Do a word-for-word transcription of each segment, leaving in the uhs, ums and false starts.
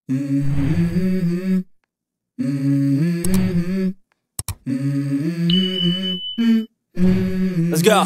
Let's go.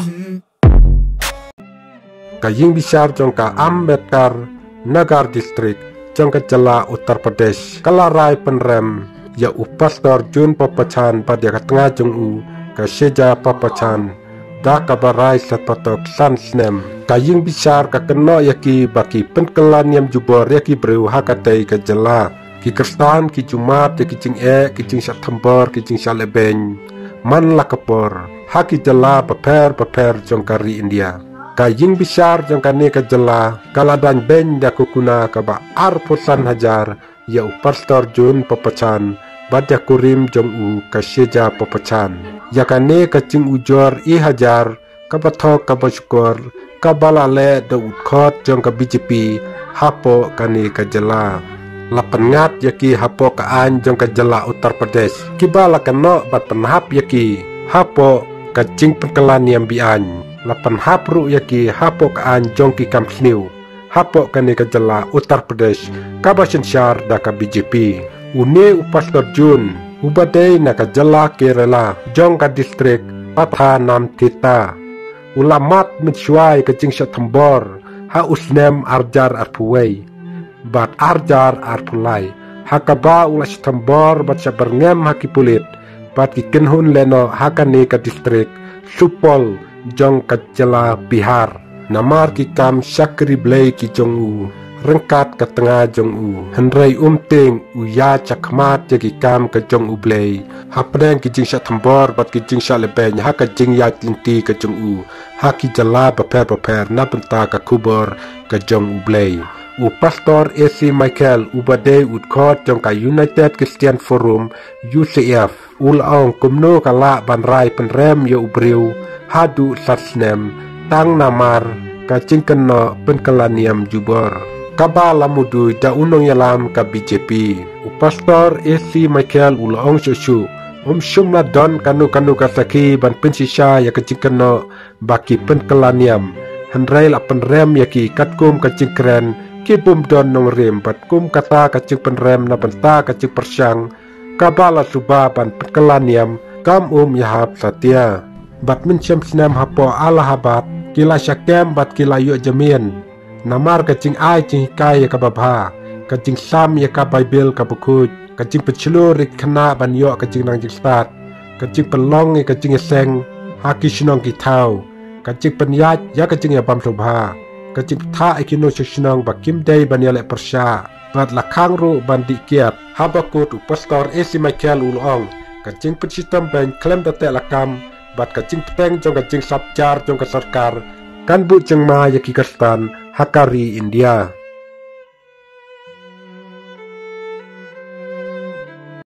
Ka ïing bishar jong ka Ambedkar Nagar District jong ka jylla Uttar Pradesh ka la rai pynrem ïa u Pastor June Papachan bad ïa ka tnga jong u ka Sheja Papachan da kaba rai sha patok san snem. Ka ïing bishar ka kynnoh ïa ki ba ki pynkylla niam jubor ïa ki briew ha katei ka jylla. Ki Khristan ki ju mad ïa ki jingeh, ki jingshah thombor, ki jingshah lehbeiñ man la ka por ha ki jylla bapher bapher jong ka ri India. Ka ïing bishar jong kane ka jylla ka la dang beiñ da ka kuna kaba arphew san hajar ïa u Pastor June Papachan bad ïa ka kurim jong u ka Sheja Papachan. Ïa kane ka jingujor i hajar kaba thok kaba shukor kaba la leh da u dkhot jong ka B J P hapoh kane ka jylla. La pynngat ïa ki hapoh ka aiñ jong ka jylla Uttar Pradesh, kiba la kynnoh bad pynhap ïa ki hapoh ka jingpynkylla niam be-aiñ. La pynhap ruh ïa ki hapoh ka aiñ jong ki kam sniew hapoh kane ka jylla Uttar Pradesh kaba synshar da ka B J P. Une u Pastor June uba dei na ka jylla Kerala jong ka district Pathanamthitta u la mad mynshuwa ïa ka jingshah thombor ha u snem arhajar arphew wei bad arhajar arphew lai, ha kaba u la shah thombor bad shah byrngem ha ki pulit bad ki kynhun lehnoh ha kane ka district Supaul jong ka jylla Bihar. Namar ki kam shakri Blei ki jong u ryngkat ka tnga jong u, hynrei um tieng u ïaid shakhmat ïa ki kam ka jong u Blei hapdeng ki jingshah thombor bad ki jingshah lehbeiñ ha ka jingïaid lynti ka jong u ha ki jylla bapher bapher na bynta ka khubor ka jong u Blei. U Pastor A C Michael uba dei u dkhot jong ka United Christian Forum, U C F, u la ong kumno ka lah ban rai pynrem ïa u briew haduh san snem tang namar ka jingkynnoh pynkylla niam jubor kaba la mudui da u nongïalam ka B J P. U Pastor A C Michael u la ong shuh shuh, um shym la don kano kano ka sakhi ban pynshisha ïa ka jingkynnoh ba ki pynkylla niam, hynrei la pynrem ïa ki katkum ka jingkren ki bym don nongrim bad kum kata ka jingpynrem na bynta ka jingpyrshang kaba la suba ban pynkylla niam kam um ïahap satia. Bad mynshem snem hapoh Allahabad ki la shah kem bad ki la ïoh jamin namar ka jingai jinghikai ïa kaba bha, ka jingsam ïa ka Baibl kaba khuid, ka jingpynshlur ïa ki khynnah ban ïoh ka jingnang jingstad, ka jingpynlong ïa ka jingïaseng ha ki shnong ki thaw, ka jingpynïaid ïa ka jingïabam sngewbha, ka jingpynthah ïa ki nongshong shnong ba kim dei ban ïaleh pyrshah, bad la khang ruh ban dih kiad. Haba kut u Pastor A C Michael u la ong, ka jingpynshitom beiñ khlem da teh lakam bad ka jingtpeng jong ka jingsap jar jong ka sorkar kan buh jingma ïa ki Khristan ha ka ri India.